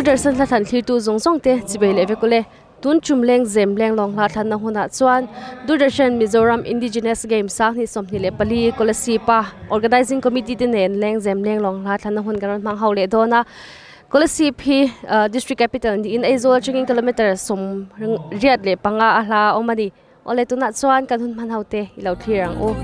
Doordarshan hla thlan thlir tu zawng zawng te chibei leh vek ule. Tun tum leng zem leng lawng hla thlanna hunah chuan Doordarshan Mizoram Indigenous Games sanghnih 24 Kolasib a Organizing Committee te nen leng zem leng lawng hla thlanna hun kan rawn hmang ho leh dawn a. Kolasib hi District Capital niin Aizawl atangin kilometre 85 a hla a awm a ni. Awle tunah chuan kan hun hman ho te i lo thlir ang u.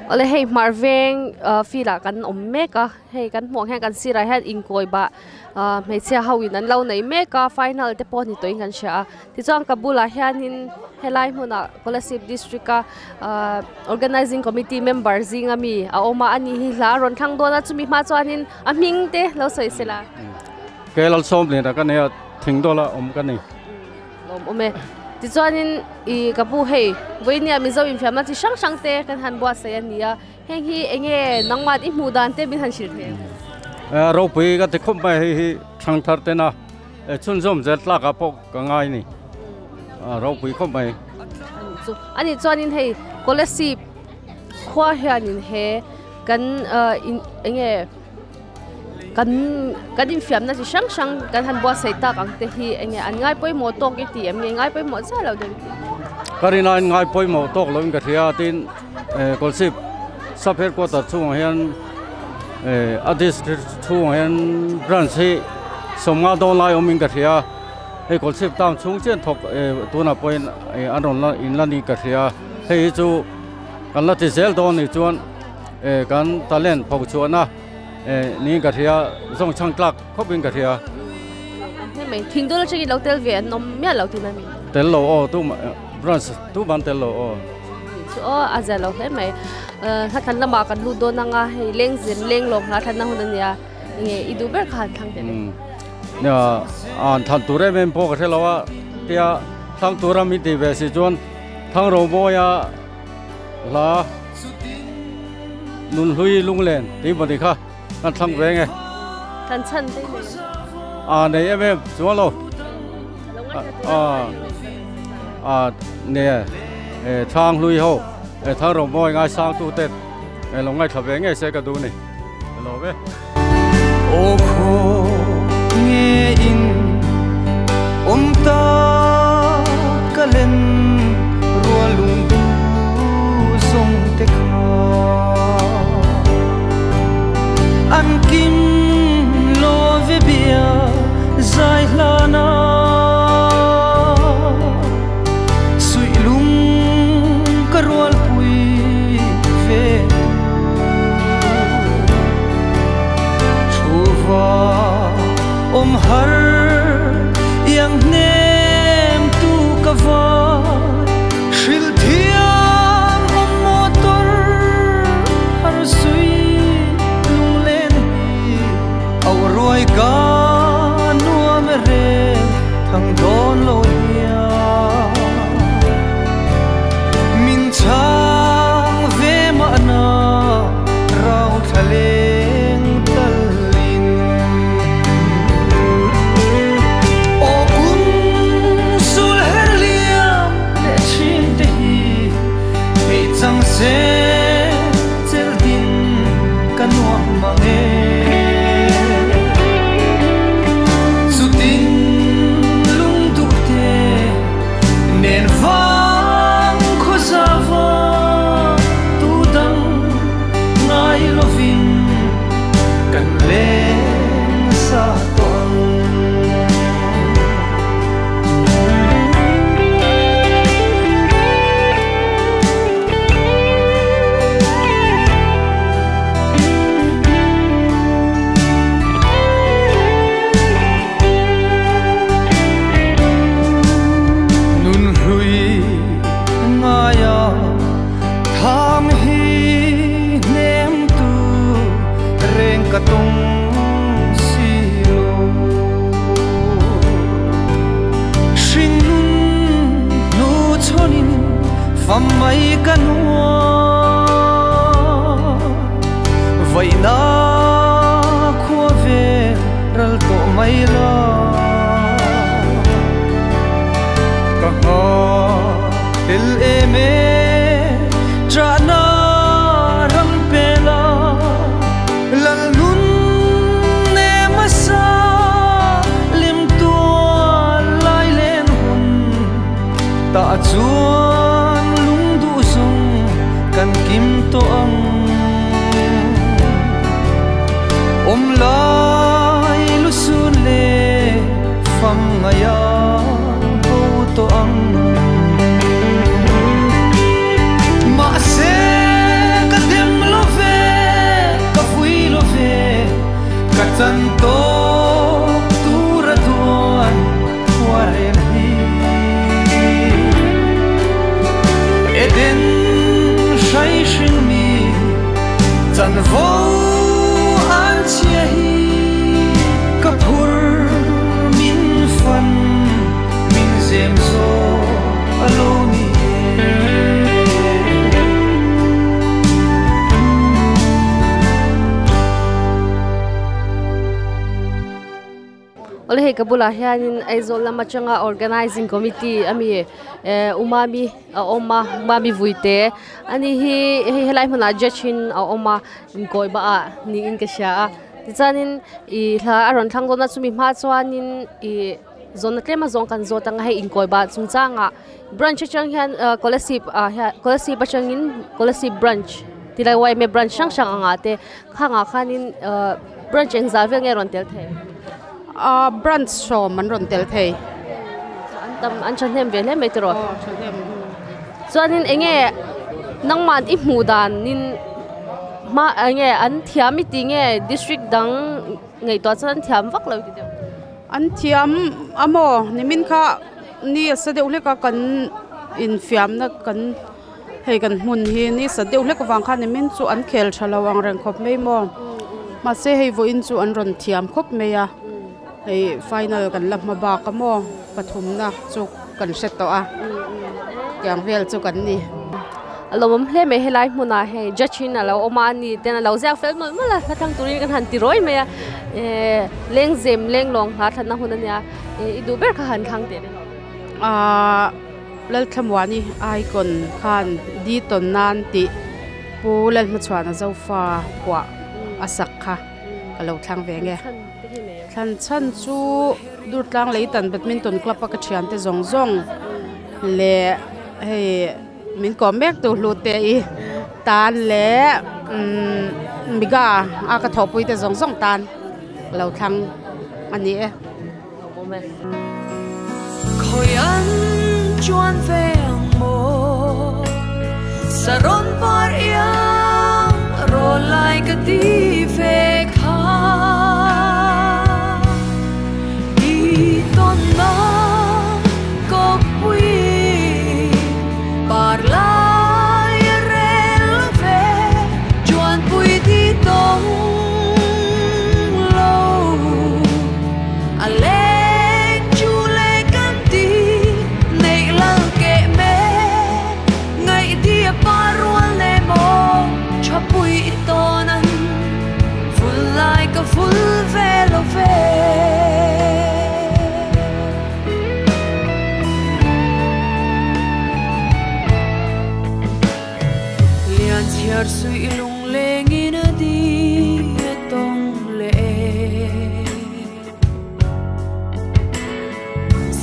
Awle hei hmar veng field ah kan awm mek a hei kan hmuh ang hian kan sirah hian inkawi bah hmeichhia ho in an lo nei mek a final te pawh ni tawhin kan hria a tichuan ka bulah hianin helai hmunah Kolasib district a organizing committee member zinga mi a awm a ani hi hla a rawn thlang dawn a chumi hma chuanin a hming te lo sawi se la. Ke Lalsawm lian ka nei a thing dawla awm ka ni. Lawm awm e. Tichuanin i ka pu hei vawinia Mizo infiamna chi hrang hrang te kan han buatsaih a ni a heng hi eng nge nangmah i hmuh dan te min han hrilh thei ang. Ropui ka ti khawp mai hei hi thangthar tena chhunzawm zel tlakah pawh ka ngai ni. Ropui khawp mai. Chu ani chuanin hei Kolasib khua hianin he kan eng nge kan kan infiamna chi hrang hrang kan han buatsaih tak ang te hi eng nge an ngai pawimawh tawk i ti em nge ngai pawimawh chiah lo deuh i ti? Ka rin aiin ngai pawimawh tawk loin ka hria tin Kolasib sub headquarter chhungah hian a district chhungah hian branch hi sawmnga dawn lai awmin ka hria. Hei Kolasib town chhung chian thawk tunah pawhin an rawn la in la ni ka hria hei hi chu kan la ti zel dawn ni chuan kan talent pho chhuahna niin ka hria zawng chhang tlak khawpin ka hria. Hei thing dawn atangin lo tel ve an awm miah lo tihna mi? Tel lo aw tu branch tu ban tel lo aw. Chu aw a zia lo hle mai hla thlan lamah kan lut dawn anga hei lengzem lenglawng hla thlanna hun a nia. Nge i duh ber kha han thlang teh le. Nia an than tur em em pawh ka hre lo a tia thlang tura min tih ve si chuan Thangromawia hla Nunhlui Lunglen tih maw ni kha kan thlang ve nge. Kan chhan te nei. A nei em em chuan lo. A a ne e Thanghlui ho e Thangromawia ngaisang tu te lo ngaithla ve ngei se ka duh ni. Aw khaw nge in awm ta ka len rual lung du zawng te kha an kim lo ve bia zai hlana suih lung ka rual pui ve Thuva awm har iang hnem tu ka va Fam mai kanua vậy na khua về ral to mai la ka ha tel eme cha na ram pe la lal nun ne masa lim tua lai len hun ta chuan lung du sung kan kim to ang om lai lu sun le fam ngaya ho to ang ma se ka dem lo ve ka fui lo ve ka chan to tu ra tuan huaren hi eden shai shin mi chan vo an chia hi ka phur min fan min zem zo aloni. Ole hei kabula hianin Aizawl lama atanga organizing committee ami umami a awma umami vuite ani hi hei helai hmunah judge in a awma inkawih ba ah niin ka hria a tichuanin ih hla a rawn thlang dawn a chumi hma chuanin ih zawn tlem a zawng kan zawt anga hei inkawih ba chungchangah branch atang hian kolasib ah hian kolasib atangin kolasib branch tilai yma branch hrang hrang anga te khangah khanin branch engzah vel nge rawn tel thei. A branch som an rawn tel thei an tam an thahnem ve hle mai tiraw chuanin enge nangman i hmuh danin hma enge an thiam i ti nge district dang ngaihtuah chuan an thiam vak lo ti deuh an thiam amaw nimin kha ni a sa deuh hlek a kan infiamna kan hei kan hmun hi ni sa deuh hlek avang khan nimin chu an khel tha lo ang reng khawp mai maw mahse hei vawiin chu an rawn thiam khawp mai a hei final kan la hma bak amaw pathum na chu kan hre tawh a tiang vel chu kan ni. Alawm hle mai helai hmunah hei judge in alo awm a ani ten alo ziak fel mawlh mawlh a hla thlang turin kan han ti rawi mai a leng zem leng lawng hla thlanna hun ania i duh ber kha han thlang teh le. Lalthlamuani icon khan di tawn nan tih pu Lalhmachhuana Zofa phuah a sak kha ka lo thlang ve nge. Thlan chhan chu Durtlang Leitan Badminton Club a ka thian te zawng zawng le hei min kawm mek tu hlu te i tan le miga a ka thawhpui te zawng zawng tan ka lo thlang ani e. Khoian chuan ve ang maw saron par iang ro lai ka ti ve kha di ton na ko pui par lai rel ve chuan pui di tong lo a leng chu le kan ti nei lal ke me ngai di a parwal ne mo cha pui tonan full like a full velo ve. Lian chiar sui lung leng in a di tong le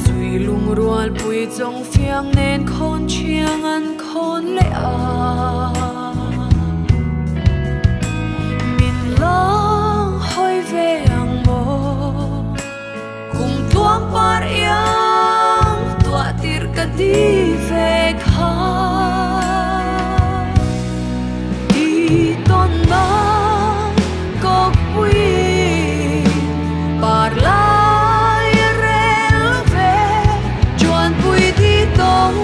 sui lung rual pui chong fiang nen khon chiang an khon le a min long hoi ve ang mo cùng tuang par iang tua tir ka di ve kha di ton na ko pui par lai rel ve chuan pui di tong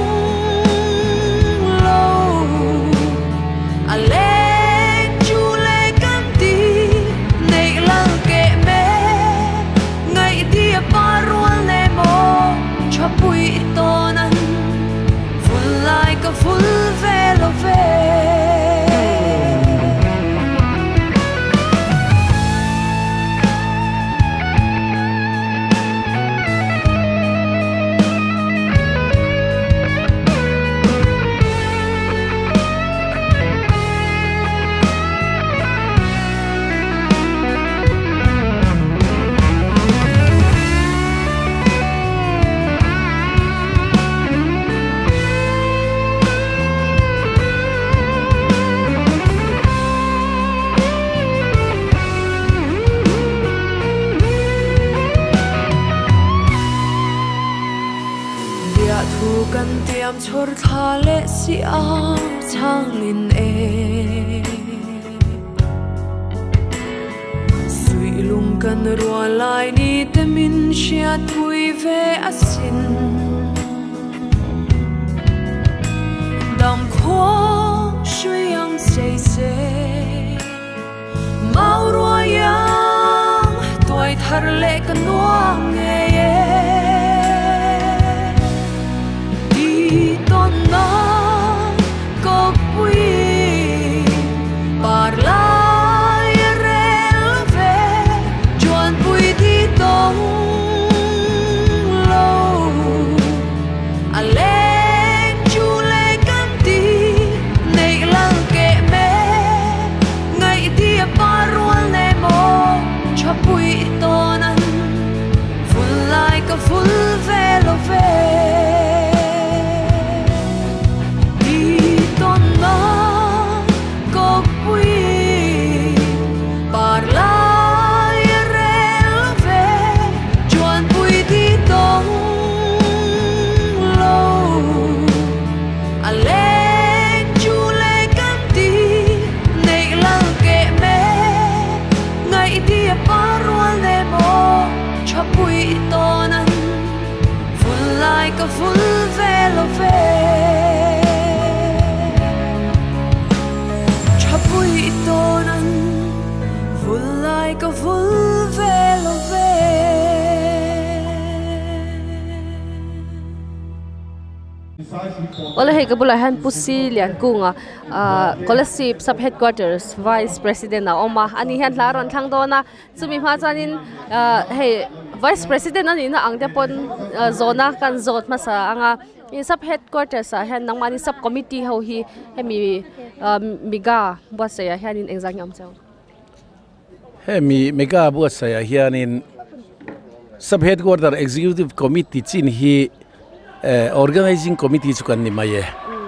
lo a leng chu le kan ti nei lal ke me ngai di a parwal ne mo cha pui tonan full like a full. Siam chhor thla le siam changin e Sui lung kan rua lai ni te min sia thui ve asin Dam khua shui ang sei se Mau rua yang tuổi thar lệ kan nuang nghe Đi tôn na có quý par lai rel ve chuan pui đi tông lâu a leng chu le kan ti nei lang ke me ngai ti a parual ne mo cha pui tonan full lai ka full ve lo ve đi tôn na có quý par lai rel ve chuan pui đi tông lâu a leng chu le kan ti nei lang ke me ngai ti a parual ne mo cha pui tonan full lai ka full ve lo ve cha pui tonan full lai ka full ve lo ve. Ole hei kabula han pusi lian kunga Kolasib sub headquarters vice president na oma ani hian hla ron thlang dona chumi hma chuanin hei vice president ani na angte pon zona kan zot ma sa anga in sub headquarters a hian nangmani sub committee ho hi hemi miga buatsaia hianin engzang ngam chau hemi mega buatsaia hianin sub headquarter executive committee chin hi organizing committee chu kan ni mai e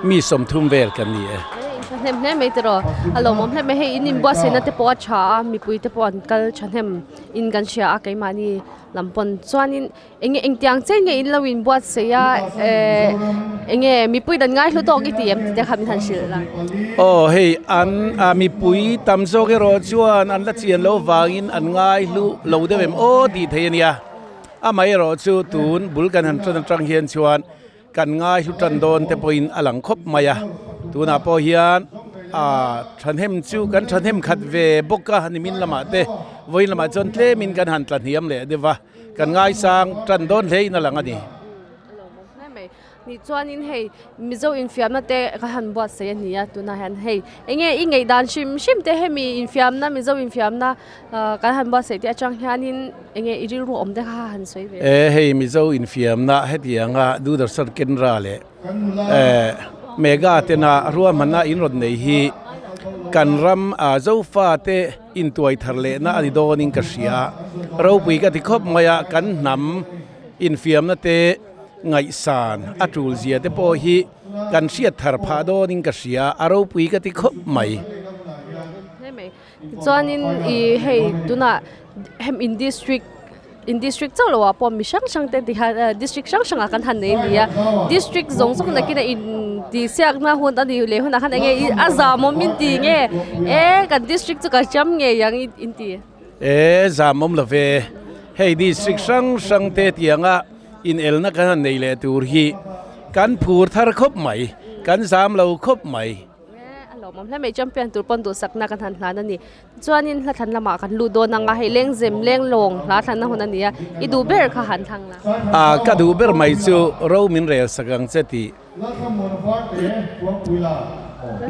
mi som thum vel kan ni e nem nem mai tro alo mom hle me hei in buatsaina te po cha mi pui te po an kal chanem in kan sia a keimani lampon chuanin enge engtiang chen nge in lawin buatsaia enge mi pui dan ngai hlu tok i ti em te kham han sil la. Oh hei an a mi pui tam zo ke ro chuan an la chian lo wangin an ngai hlu lo de em o ti thei ania a mai ro chu tun bul kan han tran tang hian chuan kan ngai hlu tan don te poin alang khop maya tuna po hian a thanhem chu kan thanhem khat ve boka hanimin lama te voin lama chon tle min kan han tlan hiam le dewa kan ngai sang tan don hlei na lang ani ni chuanin hei mizo in fiamna te ka han buat sei ania tuna han hei enge i ngei dan shim shim te hemi in fiamna mizo in fiamna kan han buat sei te achang hianin enge i ril ru om te kha han soi ve e hei mizo in fiamna hetianga Doordarshan Kendra le mega tena ruwa mana in rod nei hi kan ram a zofa te in tuai thar le na ani donin ka sia ro pui ka ti khop maya kan nam in fiamna te ngai san atul zia te po hi kan sia thar pha donin ka sia aro pui ka ti khop mai chuanin i hei tuna hem in district chawlawa pawh mi hrang hrang te ti district hrang hrang ah kan han nei nia district zawng zawng nakina in ti siak na hun ani le hun ah khan enge a zamawm in ti nge e kan district chu ka cham nge yang in ti e zamawm lo ve hei district hrang hrang te tianga in el na kan han nei le tur hi kan phur thar khop mai kan zam lo khop mai mom hle mai champion tur pon du sakna kan han hlan ani chuanin hla thlan lama kan lu don anga hei leng zem leng long hla thlan na hun ania i du ber kha han thang la a ka du ber mai chu ro min rel sakang che ti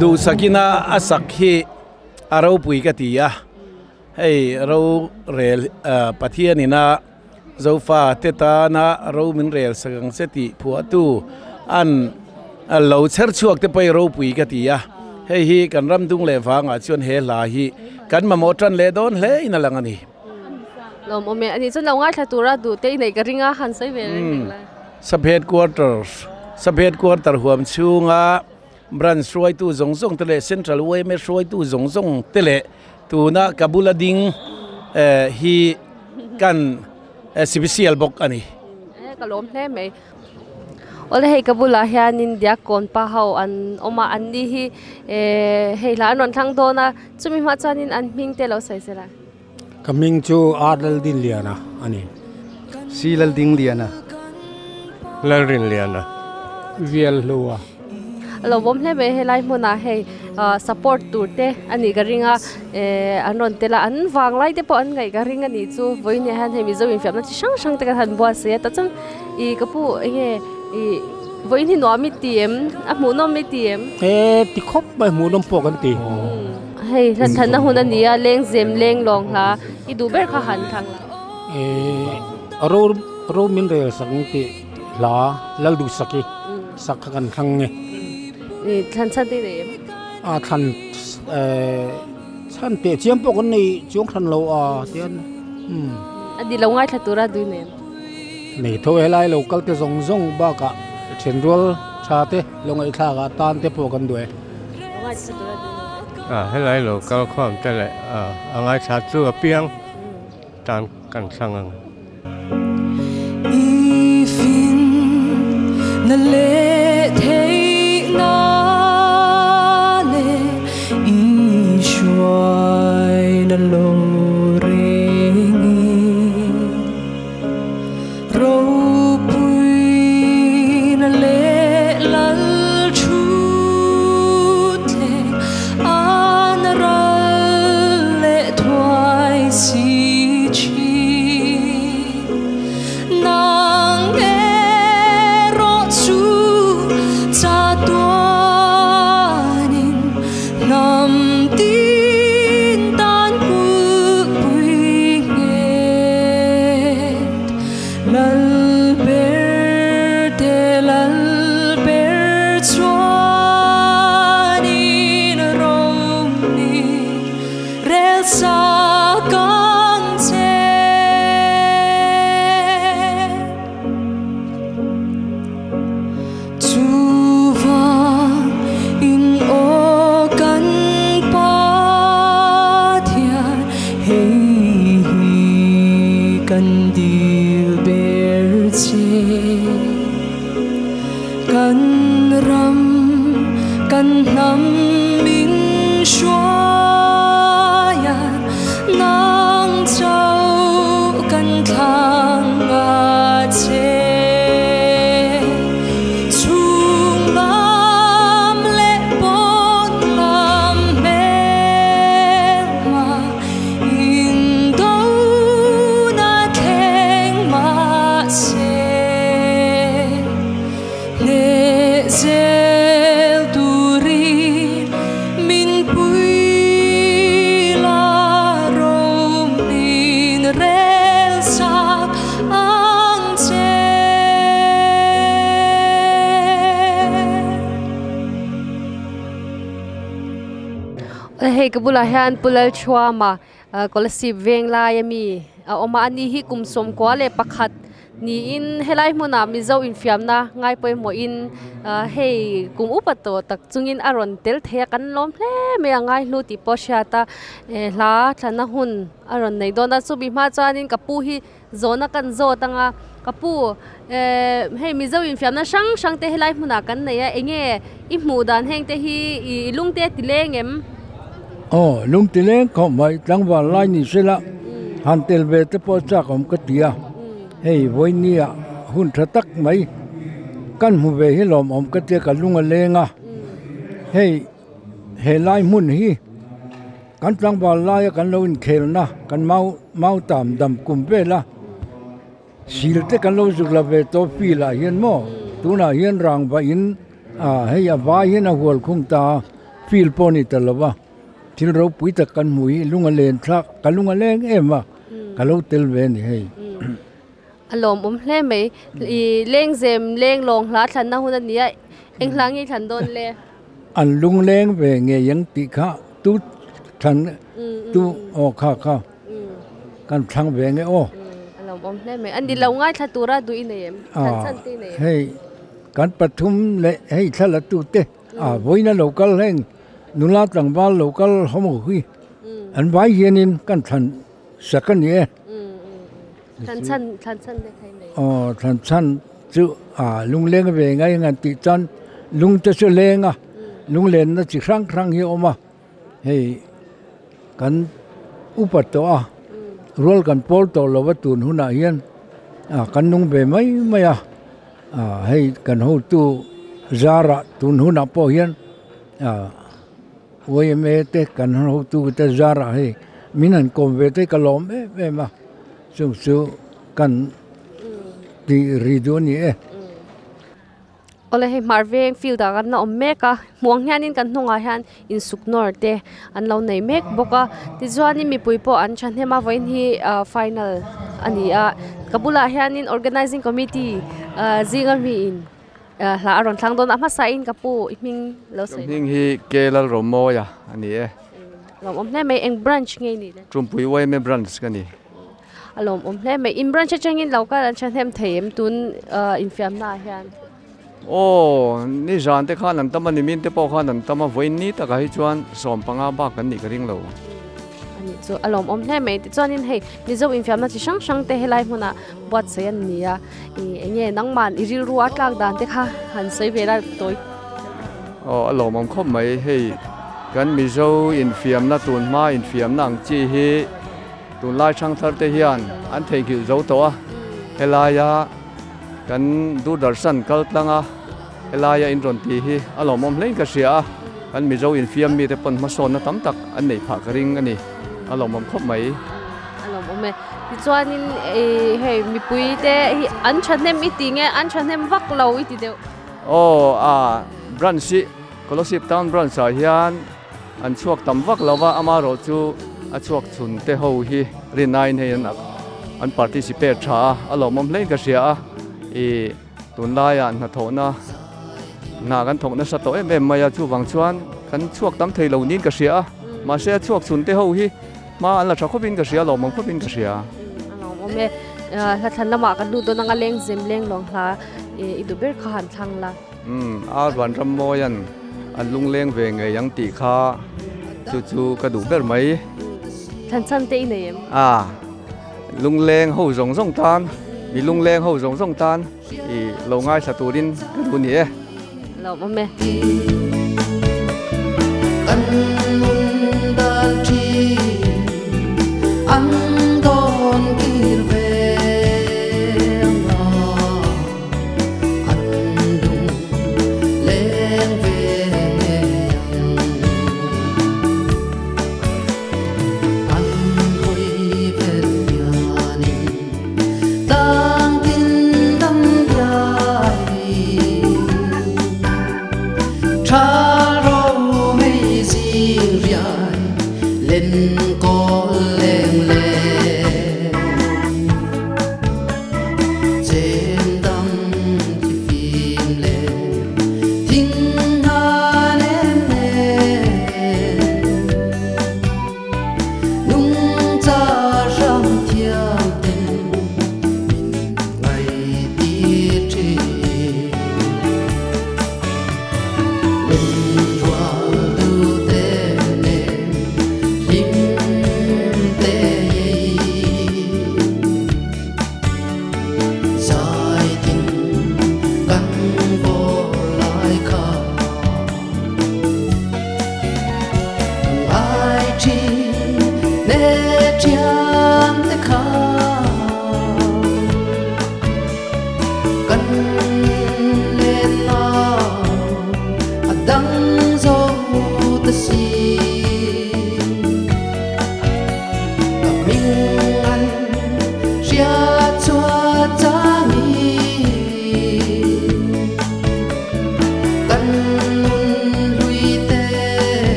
du sakina asak hi aro pui ka ti a hei ro rel pathianina zofa teta na ro min rel sakang che ti phua tu an lo cher chuak te pai ro pui ka ti a hei hi kan ram dung le wanga chuan he la hi kan mamo tran le don hle ina lang ani lom ome ani chon lo ngai thla tura du te nei ka ringa han sei ve la sub headquarter huam chunga branch hruai tu zawng zawng te le central YMA hruai tu zawng zawng te le tuna kabula ding hi kan special bok ani ka lom hle mai. Awle hei ka bulah hianin diakkawn pa ho an awm a an ni hi ehh hei hla an rawn thlang dawn a chumi hma chuanin an hming te lo sawi sela. Ka hming chu Ar Laldinliana a ni. Si Laldingliana. Lalrinliana. Vialhlua. A lo bawm hle mai helai hmunah hei support tur te a nih ka ring a ehh an rawn tel a an vang lai te pawh an ngaih ka ring a nih chu vawiin ah hian hei mizo infiamna chi hrang hrang te kan han buatsaih a tah chuan ih ka pu eng nge ih vawiin hi nuam i ti em a hmuhnawm i ti em? E ti khawp mai hmuhnawm pawh kan ti. Hei hlatthlanna hun a ni a lengzem leng lawng hla i duh ber kha han thlang la. Ehh ro ro min rel sak ang tih hla Lalduhsaki sak kha kan thlang nge. I thlan chhan te i nei em? A thlan eh chhan teh chiam pawh kan nei chuang hran lo a tian umm. A ni lo ngaithla tura duh i nei em? Nei tho helai lo kal te zawng zawng bakah thenrual tha te lo ngaihthlak ah tan te pawh kan duh e. A helai lo kal khawm te leh a ngaithla chu apiang tan kan thlang ang. I fin na leh theihna leh i hruaina lo rengin ropuina leh lal thut thleng an ral leh thuai si thin. Nang erawh chu chatuanin hnam tin tan kulhpui nghet. Lal ber te lal ber chuanin ro ni rel sa kang che. Chuvang in aw kan Pathian hei hi kan dil ber che. Kan ram kan hnam min hruaia nang chauh kan thlang a che. Chhung lam leh pawn lam hmelma in do na thleng mahse hneh zel turin min pui la ro min rel sak ang che. Hei ka bulah hian Pu Lalchhuama Kolasib veng lai ami a awm a, ani hi kum 11 niin helai hmunah Mizo infiamna ngai pawimawhin hei kum upa tawh tak chungin a rawn tel thei a, kan lawm hle mai a ngai hlu tih pawh a hriat a, hla thlana hun a rawn nei dawn a, chumi hma chuanin ka pu hi zawhna kan zawt ang a, ka pu hei Mizo infiamna hrang hrang te helai hmunah kan nei a, enge i hmuh dan heng te hi i lung te ti leng em? Aw, lung ti leng khawp mai, tlangval lai ni sela han tel ve te pawh chak awm ka ti a. Hei vawinia hun tha tak mai kan hmu ve hi lawmawm ka tia ka lung a leng a, hei he lai hmun hi kan tlangval laia kan lo inkhelna kan mau mau tam dam kum vela sil te kan lo zuk la ve tawh field ah hian maw tunah hian rangva in ah hei a vai hian a hual khung ta a field pawh a ni ta lo va. Thil ropui tak kan hmu hi lung a len thlak, ka lung a leng em a, ka lo tel ve a ni hei. A lawmawm hle mai. I lengzem leng lawng hla thlanna hun a ni a, eng hla nge i thlan dawn le? An lung leng ve ngei ang tih kha tu thlan tu aw kha kha kan thlang ve nge aw. A lawmawm hle mai. A ni lo ngaithla tura duh i nei em? Thlan chhan te i nei em? Hei kan pathum leh hei thla la tu te a vawiin a lo kal heng. Nula tlangval lo kal haw maw hi an vai hianin kan thlan sak a ni e. Thlan chhan thlan chhan te khai mai. Aw thlan chhan chu A lungleng ve ngai ngan ti chan lung te chu lenga lunglen na chi hrang hrang hi oma hei kan upat to a rual kan pawl to lova tun huna hian a kan nung ve mai mai a a hei kan ho tu zara tun huna pawh hian a YMA te kan ho tu te zara hei min han kawm ve te ka lawm em em a chung chu kan ti ri duh a ni e. Awle hei hmar veng field ah kan la awm mek a hmuang hianin kan hnungah hian insuk nawr te an lo nei mek bawk a tichuanin mipui pawh an thahnem a vawiin hi ah final a ni a ka bulah hianin organizing committee ah zinga mi in ah hla a rawn thlang dawn a hmasa in ka pu i hming lo sawi. Ka hming hi K Lalrawmawia a ni e. Lawmawm hle mai eng branch nge i nih le? Tumpui YMA branch ka ni. A lawmawm hle mai. In branch atangin lo kal an thahnem thei em tun infiamna ah hian? Aw, nizan te khan an tam a, nimin te pawh khan an tam a, vawiin ni takah hi chuan 15 bak kan nih ka ring lo. A nih chu a lawmawm hle mai. Tichuanin hei Mizo infiamna chi hrang hrang te helai hmunah buatsaih an ni a, ih eng nge nangmah i rilru a tlak dan te kha han sawi ve la tawi. Aw, a lawmawm khawp mai. Hei kan Mizo infiamna tunhma infiamna ang chi hi Tunlai hrangthar te hian an theihnghilh zo tawh a, helaia kan Doordarshan kal tlang a, helaia in rawn tih hi a lawmawm hlein ka hria a, kan Mizo infiam mite pawn hmasawnna tam tak an neih phah ka ring a ni, a lawmawm khawp mai. A lawmawm e. Tichuanin hei mipui te hi an thahnem i ti nge an thahnem vak lo i ti deuh? Aw a branch hi Kolosip Town Branch ah hian An chhuak tam vak lo va, amaherawh chu a chhuak chhun te ho hi rinaiin hei an an participate tha a, a lawmawm hlein ka hria a, ih tunlaiah hnathawhna hna kan thawk nasa tawh em em mai a, chuvang chuan kan chhuak tam thei lo niin ka hria a, mahse a chhuak chhun te ho hi hma an la tha khawpin ka hria, a lawmawm khawpin ka hria. A lawmawm e, hlathlan lamah kan lut dawn anga lengzem leng lawng hla i duh ber kha han thlang la. Umm a Vanram Mawia'n an lungleng ve ngei ang tih kha chu chu ka duh ber mai. Thlan chhan te i nei em? A, lungleng ho zawng zawng tan, mi lungleng ho zawng zawng tan i lo ngaithla turin ka duh ni e. Lawmawm e. Kan nun dan thin an dawn kir ve anga.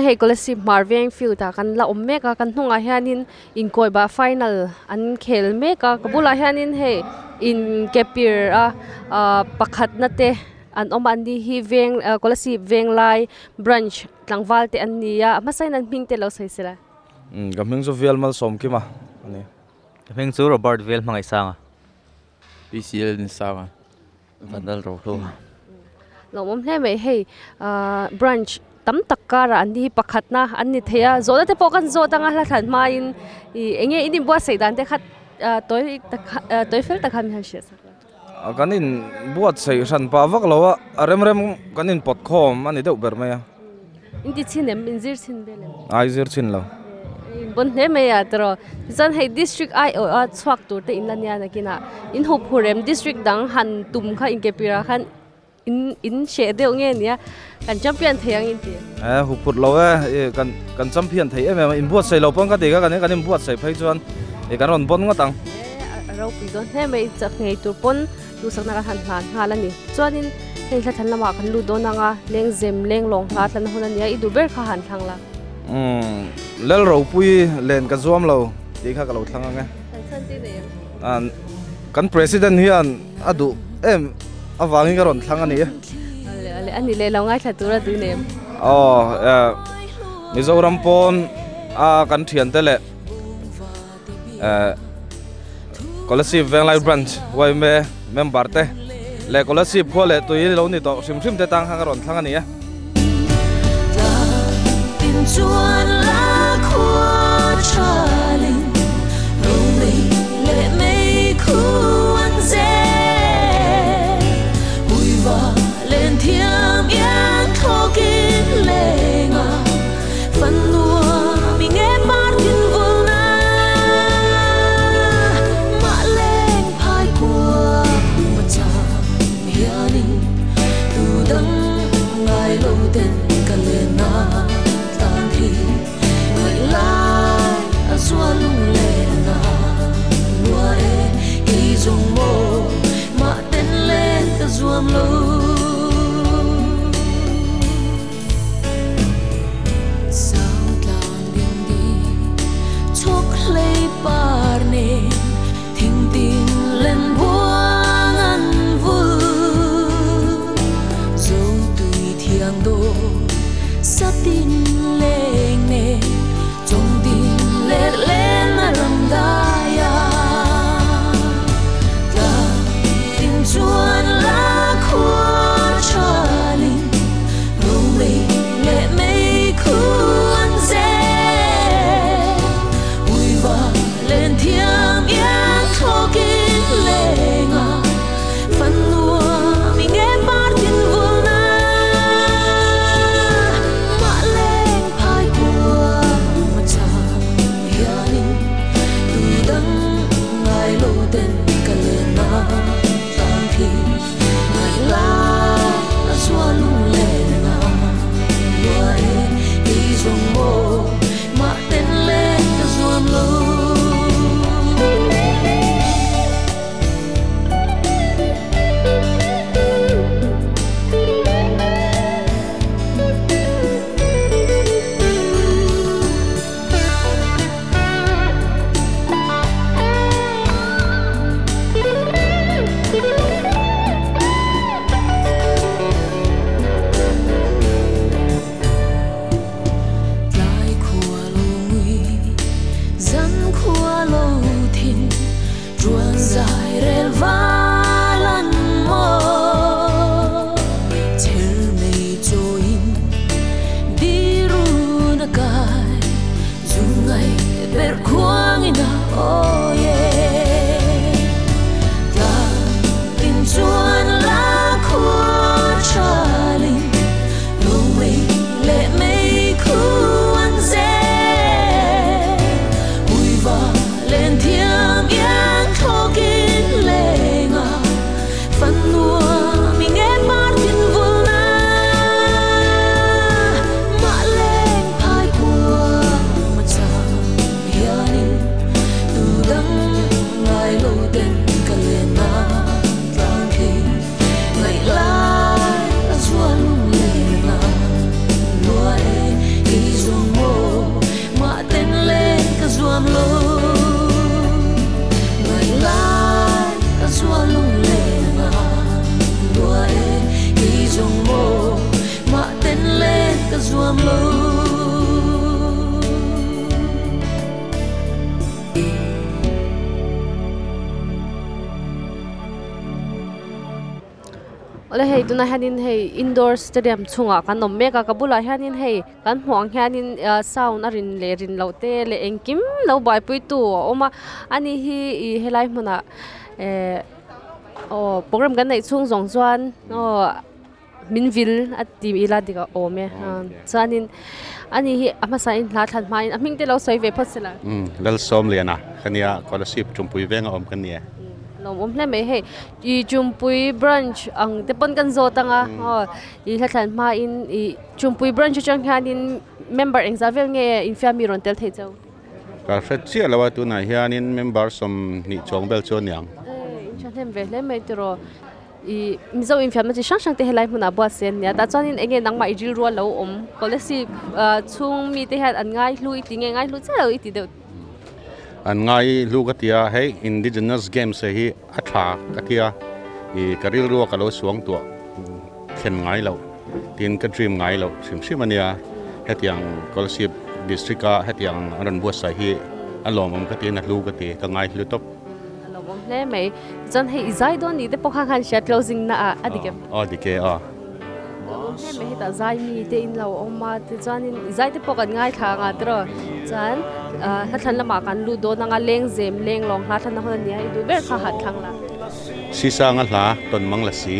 Awle hei Kolasib hmar veng field ah kan la awm mek a kan hnungah hianin inkawi bah final an khel mek a ka bulah hianin hei in ke pir a ahh pakhat na te an awm a an ni hi veng ah Kolasib veng lai branch tlangval te an ni a a hmasa in an hming te lo sawi sela. Umm ka hming chu Vial Malsawmkima a ni. Ka hming chu Robert Vial Hmangaihsanga. PCL Nisanga. Vandal Rohlu. Lawmawm hle mai hei branch tam tak karah an ni hi pakhatna an ni thei a zawhna te pawh kan zawt anga hla thlan hmain ih eng nge in inbuatsaih dan te kha tawi tak tawi fel tak khan min han hrilh sak la. Kan inbuatsaih hran pah vak lo a, a rem rem kan inpawt khawm a ni deuh ber mai a. In ti chhin em? In zir chhin vel em? Ai zir chhin lo. In bon hle mai a tiraw. Tichuan hei district ai awh a chhuak tur te in la nia nakinah in hup hur em? District dang han tum kha in ke pirah khan in in hreh deuh nge nia kan champion thei ang in ti. Eh hup phut lo e i kan kan champion thei em em a inbuatsaih lo pawn ka ti kha kan kan inbuatsaih phei chuan i kan rawn bon ngawt ang. Eh a ropui dawn hle mai chak ngei tur pawn Duhsakna kan han hlan nghal a ni. Chuanin hei hla thlan lamah kan lut dawn ang a, lengzem, lenglawng hla thlan hun a nia, i duh ber kha han thlang la. Umm, Lal ropui len ka zuam lo tih kha ka lo thlang ang e. Thlan chhan te nei em? Kan President hian a duh em avangin ka rawn thlang a ni e. Ale ale, a ni leh lo ngaithla tura duh nei em? Aw, Mizoram pawn a kan thiante leh. Kolasib Venglai Branch yma member te leh Kolasib khua leh tui lo ni tawh hrim hrim te tang khan ka rawn thlang a ni e. nuam lo Ole hei tuna hianin hei indoor stadium chungah kan awm mek a ka bulah hianin hei kan hmuh ang hianin sound a rin leh rin loh te leh engkim lo buaipui tu a awm a ani hi ih helai hmunah eh aw program kan neih chhung zawng chuan aw min vil a ti ila dik a awm e chuanin ani hi a hmasa in hla thlan hmain a hming te lo sawi ve phawt se la. Umm Lalsawmliana ka nia Kolasib Tumpui venga awm ka ni e. Lawm awm hle mai hei ih Tumpui branch ang te pawn kan zawt ang a aw ih hla thlan hmain ih Tumpui branch atang hianin member engzah vel nge infiam mi rawn tel thei cheu? Ka hre chiah lo a tunah hianin member 20 chuang vel chu a niang. Ee inthahnem ve hle mai tiraw. I Mizo infiamna chi hrang hrang te helai hmunah buat se ania tah chuanin eng nge nangmah i rilru a lo awm Kolasib chhung mite hian an ngai hlu i ti nge ngai hlu chiah lo i ti deuh. An ngai hlu ka ti a hei Indigenous Games hi a tha ka ti a i ka rilru a ka lo suang tuah thlen ngai loh tin ka dream ngai loh hrim hrim ania hetiang Kolasib district a hetiang an rawn buatsaih hi a lawmawm ka ti a na hlu ka ti ka ngai hlu tawp. A lo awm hle mai. Chuan hei i zai dawn ni te pawh kha khan hria closing na ah a dik em? Aw dik e aw. A lo awm hle mai hetah zai mi te in lo awm a tichuanin i zai te pawh kan ngaithla ang a tiraw. Chuan hla thlan lamah kan lut dawn ang a lengzem leng lawng hla thlan na hun a nia i duh ber kha han thlang la. Sisanga hla tawn mang la si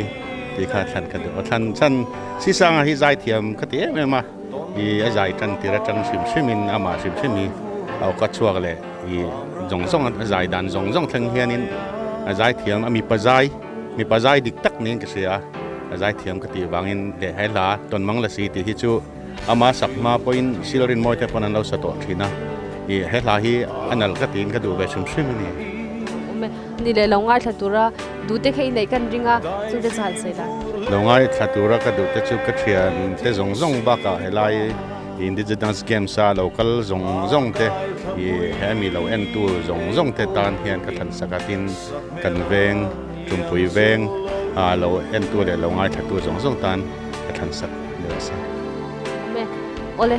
tih kha thlan ka duh a thlan chhan Sisanga hi zai thiam ka ti em em a i a zai tan tir atang hrim hrim in amah hrim hrim hi a awka chhuak leh I zawng zawng a zai dan zawng zawng thleng hianin a zai thiam a mipa zai mipa zai dik tak niin ka hria a a zai thiam ka tih vangin leh he hla tawn mang la si tih hi chu ama sak hma pawhin Silrin mawi te pawn an lo sa tawh thin a i he hla hi a nalh ka tiin ka duh ve hrim hrim a ni. Awm e, ni leh lo ngaithla tura duhte kha i neih kan ring a, chungte chu han sawi la. Lo ngaithla tura ka duhte chu ka thian te zawng zawng bakah helai Indigenous Games a lo kal zawng zawng te i he mi lo en tu zawng zawng te tan hian ka thlan sak a tin kan veng Tumpui veng a lo en tu leh lo ngaithla tu zawng zawng tan ka thlan sak ni rawh se. Awm e. Awle.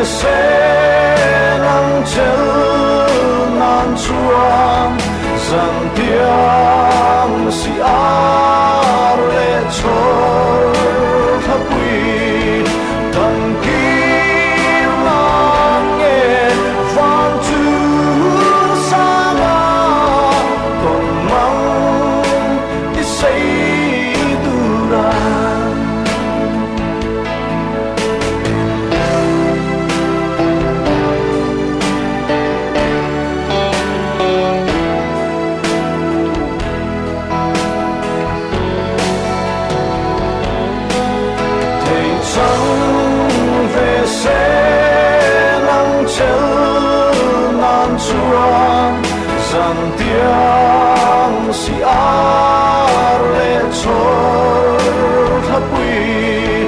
se nang chel nan chuan zan tiang si ar le chor thapui dang kim lang nge van chu sanga ton mang ti sei dura. Zan tiang si ar le chor thapui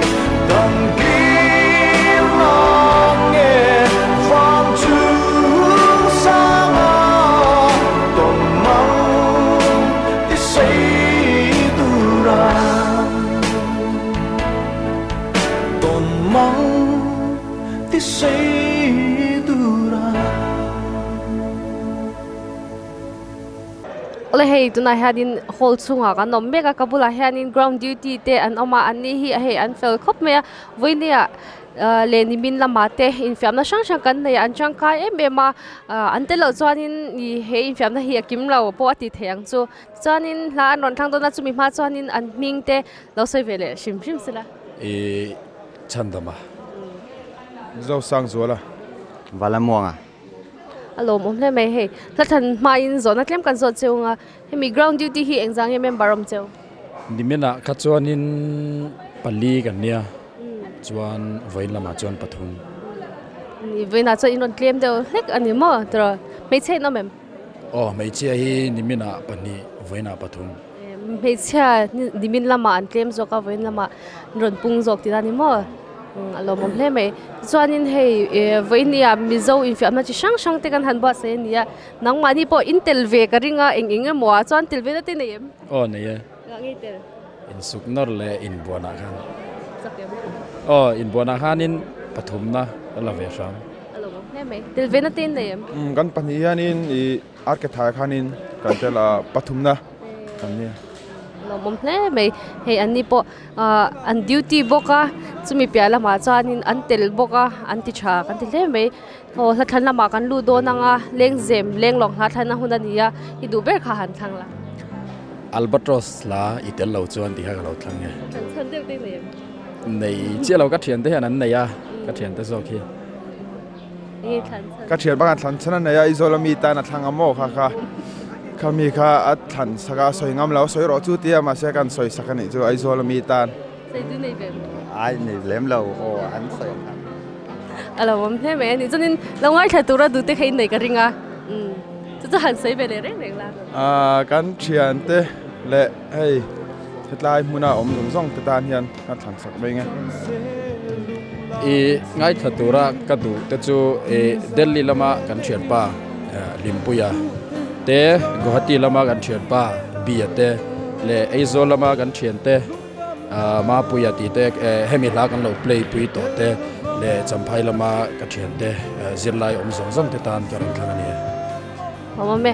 dang kim lang nge van chu sanga ton mang ti sei dura ton mang ti sei dura. Ole hei tunah hianin hall chungah kan awm mek a ka bulah hianin ground duty te an awm a an ni hi a hei an fel khawp mai a vawinia leh nimin lamah te infiamna hrang hrang kan nei a an tangkai em em a an tel loh chuanin ih he infiamna hi a kim lo pawh a ti thei ang chu chuanin hla an rawn thlang dawn a chumi hma chuanin an hming te lo sawi ve leh hrim hrim sela. Ih chhandama. Zo sang zuala. Valamuanga. Alo mom hle mai hei hla than hmain zawhna tlem kan zawh cheu nga hemi ground duty hi engzang nge member awm cheu. Nimena kha chuanin pali kan nia chuan vawiin lamah chuan pathum. Ni vawiinah chuan in rawn tlem deuh hlek ani maw tawh hmeichhe in awm em? Aw hmeichhia hi nimena pahnih vawiinah pathum. Hmeichhia nimin lamah an tlem zawk a vawiin lamah an rawn pung zawk tih na ni maw? Alo mom hle mai chuanin hei vawinia Mizo infiamna chi hrang hrang te kan han buatsaih ani a nangmahni pawh in tel ve ka ringa eng eng emaw ah chuan tel ve na te nei em? Aw nei e. Ngah ngei tel? Insuk nawr leh inbuanah khan. Aw inbuanah khanin pathum na ka la ve hrang. Alo mom hle mai tel ve na te nei em? Kan pahnih hianin ih ar ke thai khanin kan tel a pathum na kan nia. Alo mom hle mai hei an ni pawh an duty bawk a chumi piah lamah chuanin an tel bawk a an ti tha kan ti hle mai aw hla thlan lamah kan lut dawn anga leng zem leng lawng hla thlan a hun ani a i duh ber kha han thlang la. Albatros la i tel lo chuan ti kha ka lo thlang nge. Thlan chhan deuh te nei em? Nei chiah lo ka thian te hian an nei a ka thian te zawk hi. Nge thlan chhan? Ka thian bakah thlan chhan an nei a Aizawl ami tan a thlang a maw kha kha khami kha a thlan sak a sawi ngam lo sawi rawh chu tia mahse kan sawi sak anih chu Aizawl ami tan. Sei du nei ve? Ai nei lem lo aw an sawi ang kha. Alo awm hle mai ani chuanin lo ngaithla tura duh te kha in nei ka ring a chu chu han sawi ve leh reng reng la. Kan thian te leh hei hetlai hmuna awm zawng zawng te tan hian kan thlan sak mai nge. I ngaithla tura ka duh te chu Delhi lama kan thian pa Limpuia te Guwahati lama kan thian pa Bia te leh Aizawl lama kan thian te Mapuia ti te hemi hla kan lo play pui tawh te leh Champhai lama ka thian te zirlai awm zawng zawng te tan ka rawn thlang ani e. Awm e.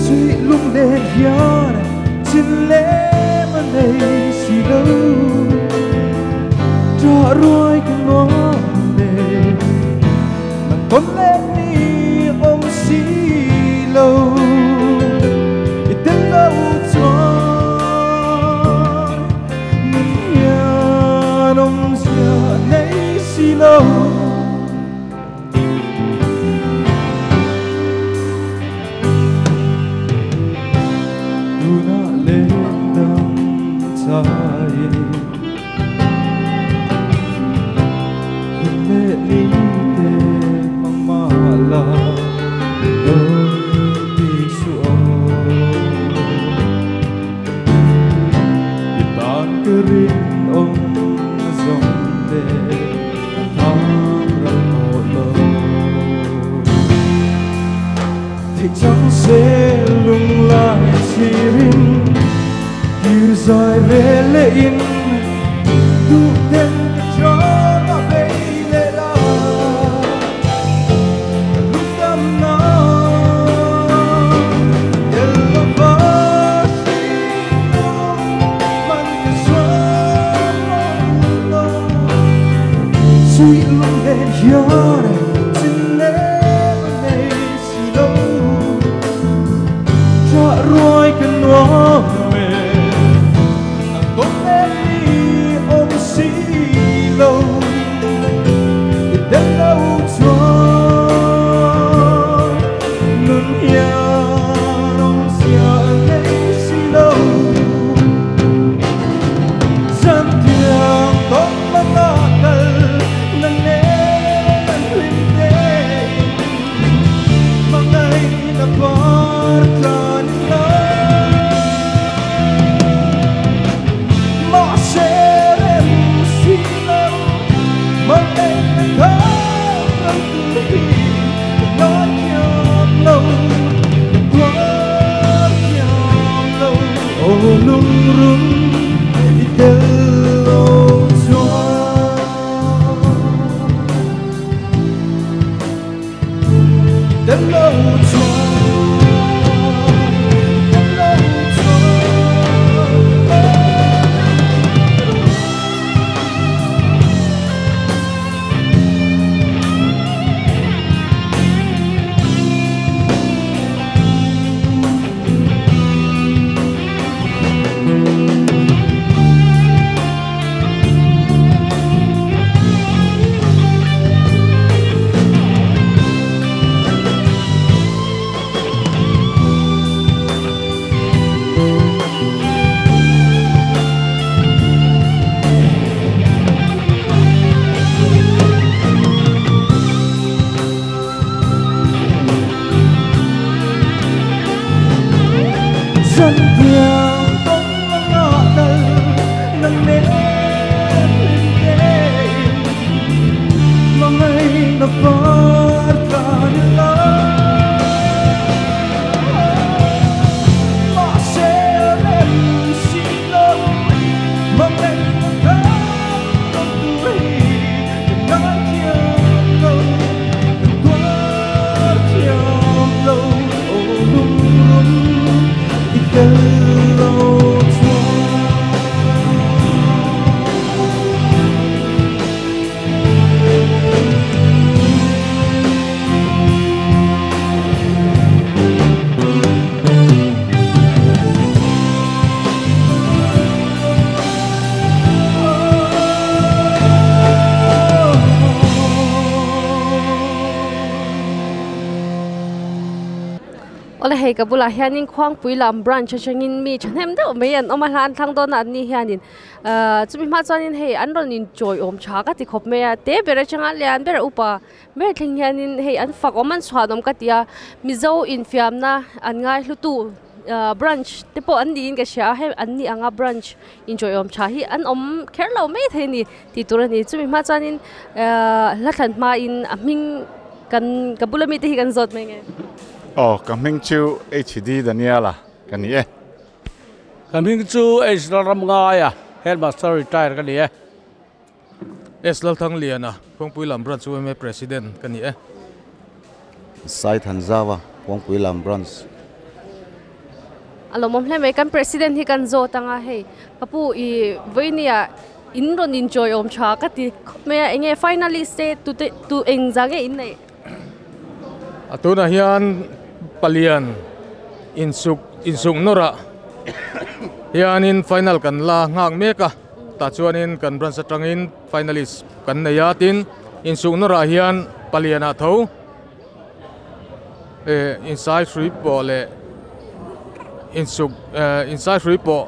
Sui lung len hian chin lem a nei si lo tra ruai ka ngõ ne nang ton le ni om si lo i tel lo chuan nun hian om zia nei si lo. Tuna lên đam chai lệ ni te mang ma la đôi đi xuống tan cứ rin ông dòng để thăm ra lộ thì chẳng sẽ lung lại chỉ rin kir dài về lệ in tu tên cho mà về lệ Sui lung nen hian chin le nei si lo Cha ruai kan nuam me Ang ton le ni om si lo Del lo chuan Nun hian om sia nei si lo Zan tiang ton manakal Nang nen lim te Mangay na partan na Maserem sila Mangay na karang tuhi Nagyam lo Nagyam lo O lungrun Itelo chuan Itelo chuan Itelo chuan Zan tiang ton manakal Nang nen lim te Mangay na partan la Maserem sila Mangay na karang tuhi Nagyam lo Nagyam lo O lungrun Itelo chuan Ola hei ka bula hianin khuangpui lam branch atangin mi thahnem deuh mai an awm a hlan thlang dawn a an ni hianin chumi hma chuanin hei an rawn in chawi awm tha ka ti khawp mai a te ber atanga lian ber upa ber thleng hianin hei an fak awm an chhuan awm ka ti a mizo infiamna an ngai hlu tu branch te pawh an niin ka hria a hei an ni anga branch in chawi awm tha hi an awm kher lo mai thei a ni tih tur a ni chumi hma chuanin hla thlan hma in a hming kan ka bula mi te hi kan zawt mai nge. Oh, ka hming chu HD Daniela ka ni e. Ka hming chu H Lalram Ngaia, headmaster retire ka ni e. S Lalthangliana, Khuangpui Lam Branch UMA President ka ni e. Sai Thanzawa, Khuangpui Lam Branch. A lawmawm hle mai, kan President hi kan zawt anga hei ka pu i vawinia in rawn in chawi awm tha ka ti khawp mai a, enge finalist te tu te tu eng zah nge in neih? A tunah hian palian insuk insuk nawrah hianin final kan la nghak mek a, tah chuanin kan branch atangin finalist kan nei a, tin insuk nawrah hian palianah tho insai hrui pawh leh insuk insai hrui pawh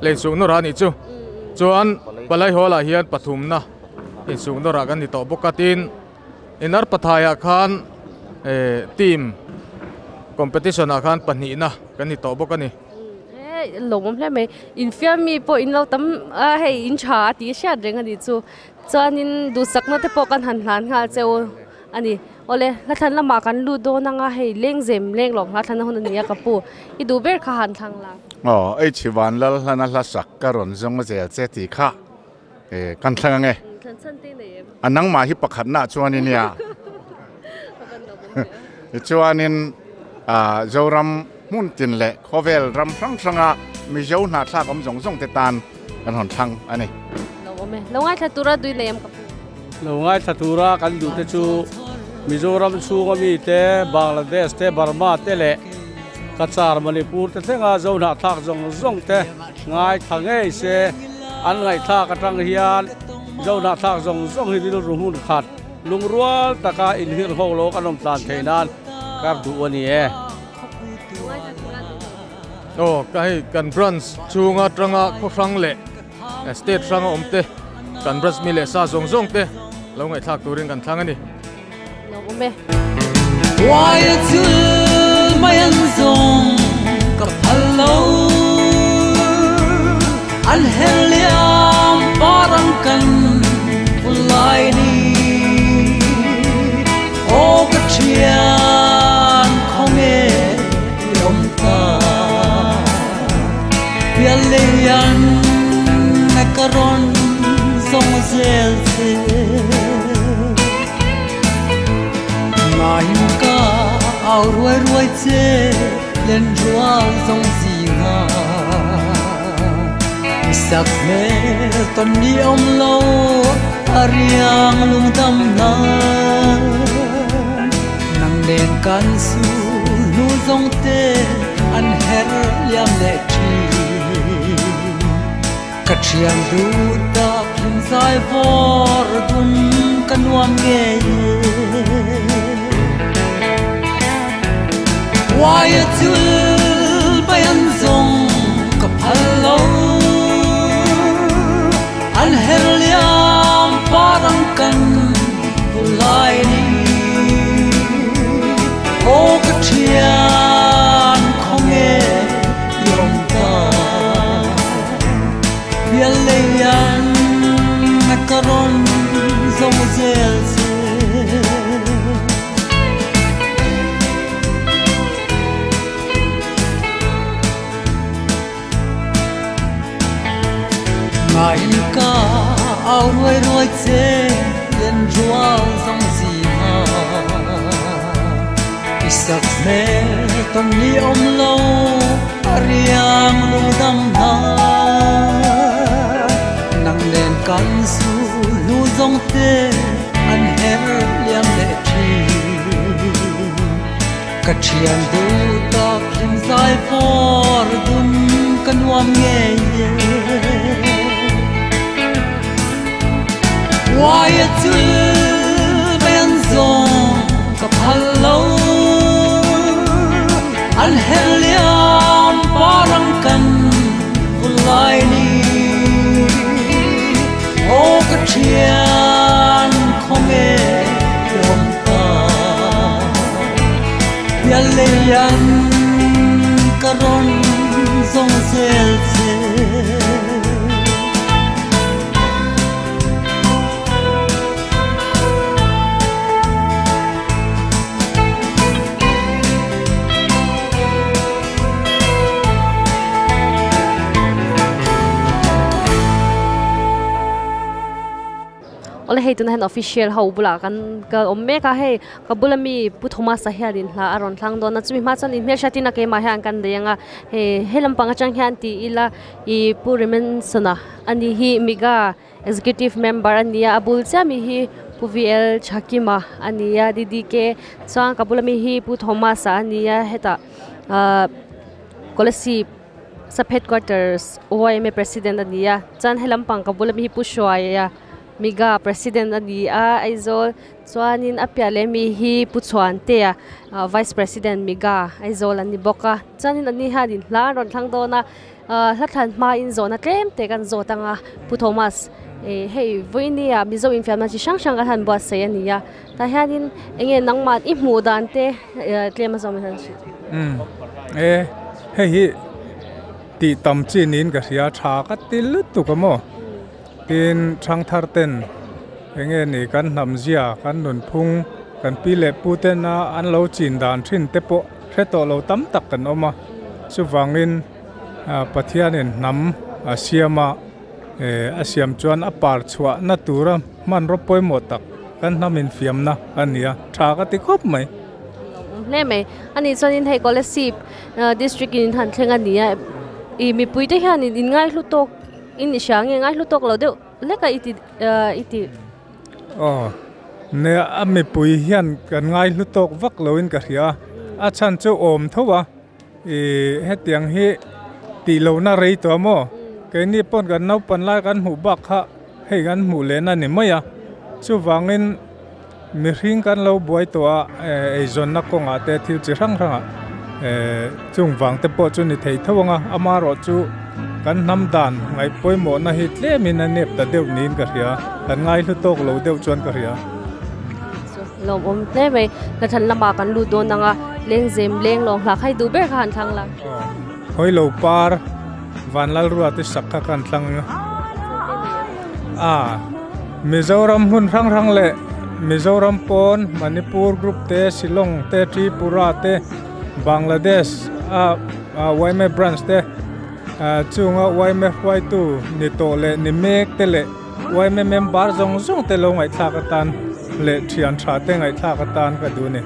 leh insuk nawrah a nih chu chuan palai hall ah hian pathumna insuk nawrah kan ni tawh bawk a, tin inar pathaiah khan team competition ah khan pahnihna kan ni tawh bawk a ni. Lawmawm hle mai infiam mi pawh in lo tam a hei in tha a tih hriat reng a nih chu chuanin duhsakna te pawh kan han hlan nghal cheu a ni. Awle hla thlan lamah kan lut dawn anga hei lengzem leng lawng hla thlan a hun a ni a ka pu i duh ber kha han thlang la. Aw ei chhivan lal hlana hla sak ka rawn zawng a zel che tih kha kan thlang ange. Thlan chhan te nei em? A nangmah hi pakhatna chuan i nia. Tichuanin Zoram hmun tin leh khawvel ram hrang hranga Mizo hnahthlak awm zawng zawng te tan kan hawn thlang a ni. Lo awm e. Lo ngaithla tura dui nei em ka pu? Lo ngai thla tura kan duh te chu Mizoram chhunga mi te, Bangladesh te, Burma te leh Cachar, Manipur te thlenga zo hnahthlak zawng zawng te ngai thla ngei se. An ngaihthlak atang hian zo hnahthlak zawng zawng hi rilru hmun khat lungrual taka inhirh ho lo kan awm tlan theih nan kar duh a ni e. Aw ka hei kan branch chhunga tanga khaw hrang leh state hranga awm te kan branch mi leh sa zawng zawng te lo ngaihthlak turin kan thlang a ni. Lo awm e. Wai chu mai an zawng ka phal lo an her liam parang kan lai ni o ka thian khong e yom ta pial le yan na karon zong zel che nai ka ao ruai ruai che lên rual zong gì nga sak me ton ni om lo ariang lung dam na nang nen kan su nu zong te an her liam le thi ka thiang du ta phim zai vor dun ka nuam nge wai chul bayan zong ka phal lo an her liam parang kan lai ni o ka thian khong e yom ta pial le yan na karon zong zel che. Ngai ka ao ruai ruai che lên rual zong gì mà isak me ton ni om lo ariang lung dam na nang len kan su lu zong te an her liam le thi ka thian du ta phim zai for dun ka nuam nge wai chul ben zong ka phal lo an her liam parang kan lai ni o ka thian khong e yom ta pial le yan karon zong zel che. Ole hei tuna hen official ho bula kan ka om me ka hei ka bula mi pu Thomas a hian hla aron thlang don na chumi ma chan in hmel shatina ke ma hian kan denga he helam panga chang hian ti ila i pu Rimen sana ani hi miga executive member ania abul cha mi hi pu VL Chakima ania DDK chuan ka bula mi hi pu Thomas ania heta Kolasib sub headquarters OIMA president ania chan helam pang ka bula mi hi pu Shwaya miga president ani a Aizawl chuanin a piah mi hi pu Chhuan te a vice president miga Aizawl ani bawk a chuanin ani hianin hla rawn thlang dawn a hla thlan hma in zawhna tlem te kan zawt anga pu Thomas hei vawiini a Mizo infiamna chi hrang hrang kan han buatsaih ani a tah hianin enge nangmah i hmuh dan te tlem a zawm hian e hei hi tih tam chin in ka hria tha ka ti lutuk a maw tin thang thar ten enge ni kan hnam zia kan nun phung kan pi le pu ten a an lo chin dan thin te pawh hre tawh lo tam tak kan awm a chuwangin Pathianin hnam a siama a siam chuan a par chhuah na tura hman rawp pawimawh tak kan hnam infiamna a ni a tha ka ti khawp mai. Hle mai ani chuanin hei Kolasib district in han thleng ani a i mipui te hian in ngai hlu tawk in hria nge ngai hlu tawk lo deuh leka iti iti Aw ne a mipui hian kan ngai hlu tawk vak loin ka hria a chhan chu awm tho a ih hetiang hi tih lohna rei tawh a maw keini pawn kan naupan lai kan hmuh bak kha hei kan hmuh lehna a ni mai a chuvangin mihring kan lo buai tawh a eizawnna kawngah te thil chi hrang hrangah chung vang te pawh chu ni thei tho ang a amaherawh chu kan hnam dan ngaih pawimawhna hi tlemin a nep ta deuh niin ka hria kan ngai hlu tawk lo deuh chuan ka hria. Lawmawm hle mai hnathlan lamah kan lut dawn ang a lengzem leng lawng hlak hai duh ber kha han thlang la. Hawilo par Vanlalrua te sak kha kan thlang a a Mizoram hmun hrang hrang leh Mizoram pawn Manipur group te Shillong te Tripura te Bangladesh a yma branch te chunga yma hruaitu ni tawh leh ni mek te leh yma member zawng zawng te lo ngaihthlak atan leh thian tha te ngaihthlak atan ka duh a ni.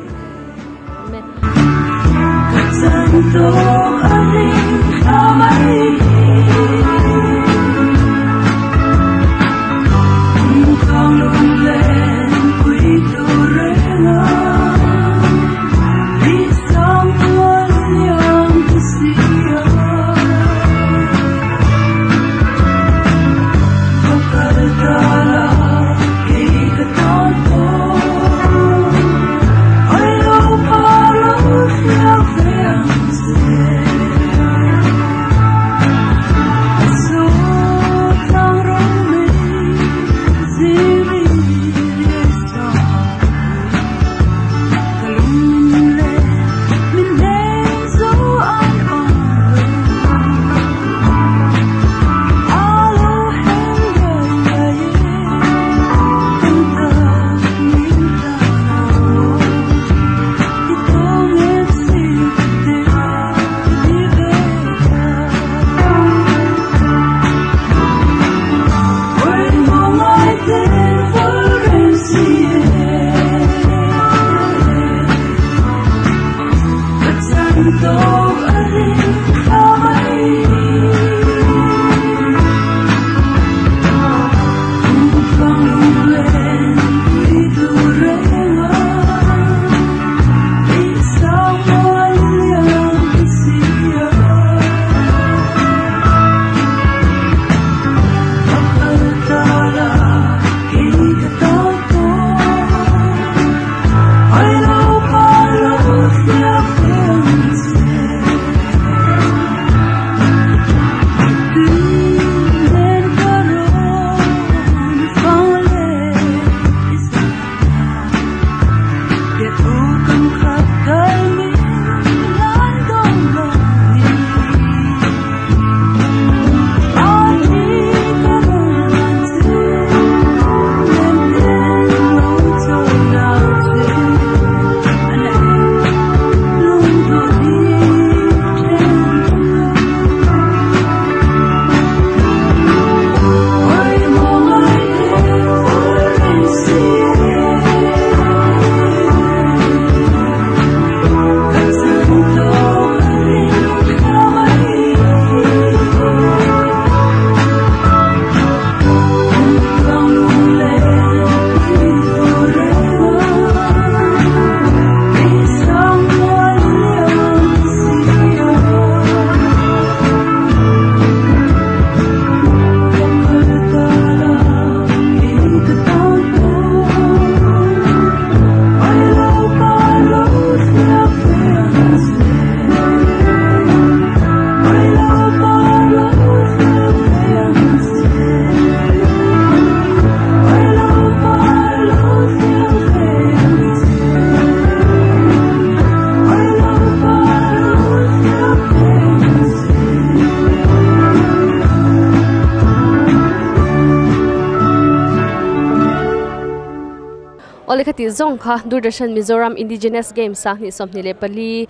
Awle khati zawng kha Doordarshan Mizoram Indigenous Games sanghnih 24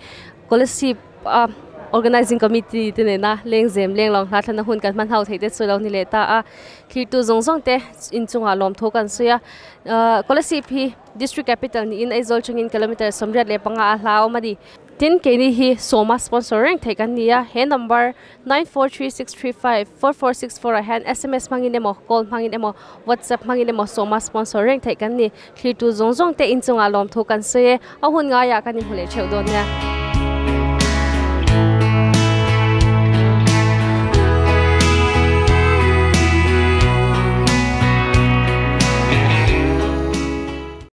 Kolasib a Organizing Committee te nena lengzem lenglawng hla thlanna hun kan hman ho theih te chu lo ni leh ta a thirtu zawng zawng te inchungah lawm thu kan sawi a Kolasib hi District Capital niin Aizawl chungin kilometer 85 a hla awm a ni. Tin, keini hi sawma sponsor reng theih kan ni a, he number 9436354464 ah hian sms hmangin emaw, call hmangin emaw, whatsapp hmangin emaw sawma sponsor reng theih kan ni. Thlir tu zawng zawng te inchungah lawmthu kan sawi e, a hun ngaiah kan inhmu leh theuh dawn nia.